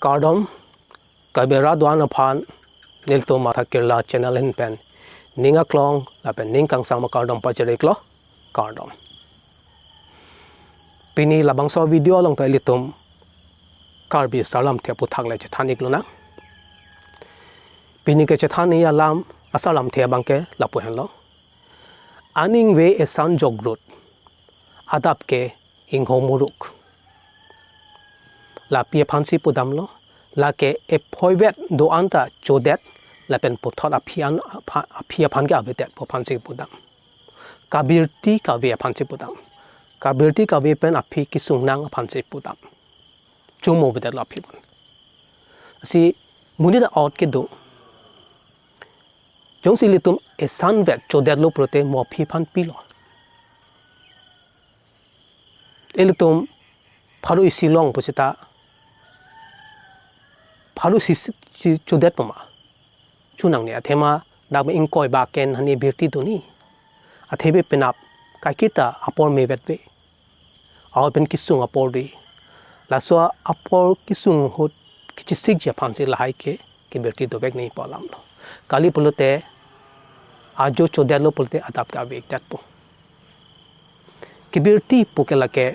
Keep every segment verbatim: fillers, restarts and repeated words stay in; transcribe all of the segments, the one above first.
Kardom, kabera do-an aphan, nelitum Matha Kirla channel ahin pen ning aklong lapen ning kangsam akardom pajir-iklo, kardom. Pini labangso video along ta ilitum Karbi asarlamthe aphuthak le chethan-iklonang. Pini kechethanji alam, asarlamthe abang ke lapu henlo: Aning ve esan jogrut, adap ke ingho muruk. La pi aphansi pudamlo, lake ephoivet do-an ta chodet, lapen puthot aphi an apha-, aphi aphan ke avedet pu aphansi pudam. Kabirti kave aphansi pudam. Kabirti kave pen aphi kesung nang aphansi pudam. Chomo avedetlo aphi aphan. Si monit a-ot kedo, jongsi ilitum esan vet chodetlo pulote mo aphi aphan pilo? Ilitum pharo isi long pusita pharo isi, si chodet puma? Chonangne, athema dak ingkoi ba ken hani birti do ni. Athe ave penap kaiketa apor mevet ave. Ahut pen kesung apor do. Laso apor kesung ahut kechesikji aphansi lahai ke kebirti dovek nangji pu alamlo. Kali pulote ajo chodetlo pulote adap ke ave-ikdetpo. Kebirti pu ke lake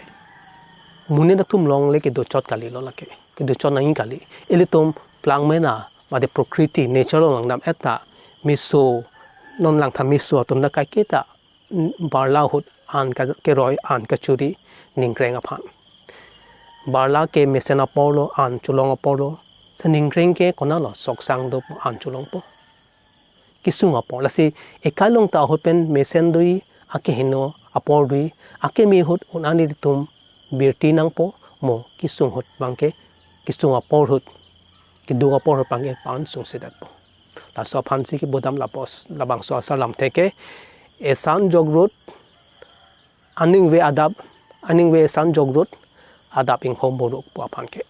monit atum along le kedochot kalilo lake. Kedochot nangji kali. Ilitum plang mena mate prokriti, nature along langdam-et ta, meso, non langtha meso atum ta kaiketa, mm, barla ahut an ka-, keroi an kachuri ningkreng aphan. Barla ke mesen aporlo, an cholong aporlo. Si ningkreng ke konatlo, soksang do an cholongpo? Kesung apor. Lasi ekai along ta ahut pen mesen do, akehingno apor do, akeme ahut un-an ilitum birti nangpo, mo kesung ahut abang ke, kesung apor ahut, keduk apor ahut abang ke pa-an sungsedetpo. Laso aphansi kepudam lapos, labangso asarlamthe ke, esan jogrut, aning ve adap, aning ve esan jogrut, adap ingho muruk pu aphan ke.